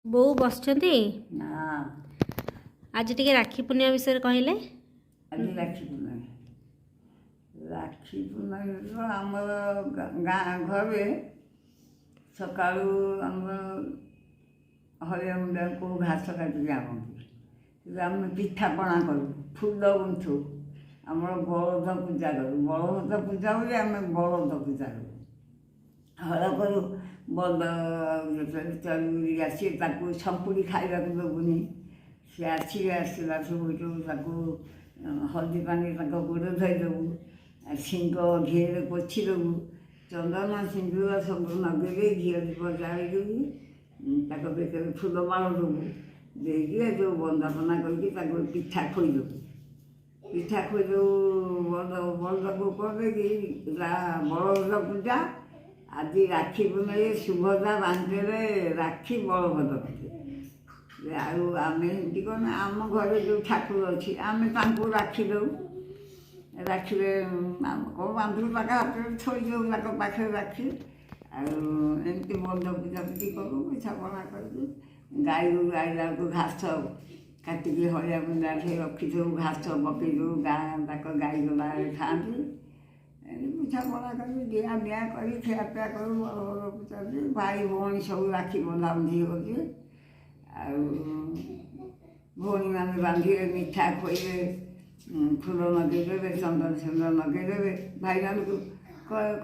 ବୋଉ ବସିଛନ୍ତି? ନା। ଆଜି ଟିକେ ରାକ୍ଷୀ ପୂର୍ଣ୍ଣିମା ବିଷୟରେ କହିଲେ। ଆଜି ରାକ୍ଷୀ ପୂର୍ଣ୍ଣିମା। ରାକ୍ଷୀ ପୂର୍ଣ୍ଣିମା ଆମର ଗାଁ ଘରେ ସକାଳୁ ଆମର ହରିଆ ମୁଣ୍ଡାକୁ ଘାସ କାଟିକି ଆଣନ୍ତି। ଆମେ ପିଠାପଣା କରୁ, ଫୁଲ ଗୁନ୍ଥୁ, ଆମର ବଳଦ ପୂଜା କରୁ। ବଳଭଦ୍ର ପୂଜା ବୋଲି ଆମେ ବଳଦ ପୂଜା କରୁ, ହଳ କରୁ। ବଳଦ ଯେତେବେଳେ ଚରି ଆସିବେ, ତାକୁ ସମ୍ପୁଡ଼ି ଖାଇବାକୁ ଦେବୁନି। ସେ ଆସିବେ, ଆସିଲା ସବୁ ତାକୁ ହଳଦୀ ପାଣି ତାଙ୍କ ଗୋଡ଼ ଧୋଇଦେବୁ, ଶିଙ୍ଗ ଘିଅରେ ପୋଛିଦେବୁ, ଚନ୍ଦନ ସିନ୍ଦୁର ସବୁ ଲଗେଇ ଘିଅ ଦୀପ ଜାଳିଦେବୁ, ତାଙ୍କ ବେକରେ ଫୁଲମାଳ ଦେବୁ। ଦେଇକି ଯେଉଁ ବନ୍ଦାପନା କରିକି ତାକୁ ପିଠା ଖୋଇଦେବୁ। ପିଠା ଖୋଇଦେବୁ ବଳଦ, ବଳଦକୁ କରିଦେଇକି ବଳଭଦ୍ର ପୂଜା। ଆଜି ରାକ୍ଷୀ ପୂର୍ଣ୍ଣିମା, ସୁଭଦ୍ରା ବାନ୍ଧିଦେବେ ରାକ୍ଷୀ ବଳଭଦ୍ର। ଆଉ ଆମେ ଏମିତି କ'ଣ, ଆମ ଘରେ ଯେଉଁ ଠାକୁର ଅଛି, ଆମେ ତାଙ୍କୁ ରାକ୍ଷୀ ଦେଉ। ରାକ୍ଷୀରେ ଆମେ କ'ଣ ବାନ୍ଧିବୁ, ତାଙ୍କ ହାତରେ ଥୋଇଦେଉ ତାଙ୍କ ପାଖରେ ରାକ୍ଷୀ। ଆଉ ଏମିତି ବନ୍ଧ ପୂଜା ପୂଜି କରୁ, ପିଠାପଣା କରିକି ଗାଈ ଗୋରୁ ଆଇଲା ବେଳକୁ ଘାସ କାଟିକି ହଳିଆ ବୁନ୍ଦା ରଖିଥାଉ, ଘାସ ପକେଇ ଦେଉ, ଗାଁ ତାଙ୍କ ଗାଈ ଗଲା ଖାଆନ୍ତି। ଏମିତି ପିଠାପଣା କରି ଦିଆ ନିଆ କରି ଖିଆପିଆ କରୁ। ବଡ଼ ବଡ଼ ପୂଜା, ଭାଇ ଭଉଣୀ ସବୁ ରାକ୍ଷୀ ବନ୍ଧାବନ୍ଧି ହେଉଛି। ଆଉ ଭଉଣୀମାନେ ବାନ୍ଧିବେ, ମିଠା ଖୋଇବେ, ଫୁଲ ଲଗେଇଦେବେ, ଚନ୍ଦନ ସୁନ୍ଦର ଲଗେଇଦେବେ ଭାଇମାନଙ୍କୁ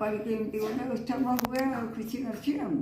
କରିକି ଏମିତି ଗୋଟେ ଉତ୍ସବ ହୁଏ ଆଉ ଖୁସି ଅଛି ଆଉ।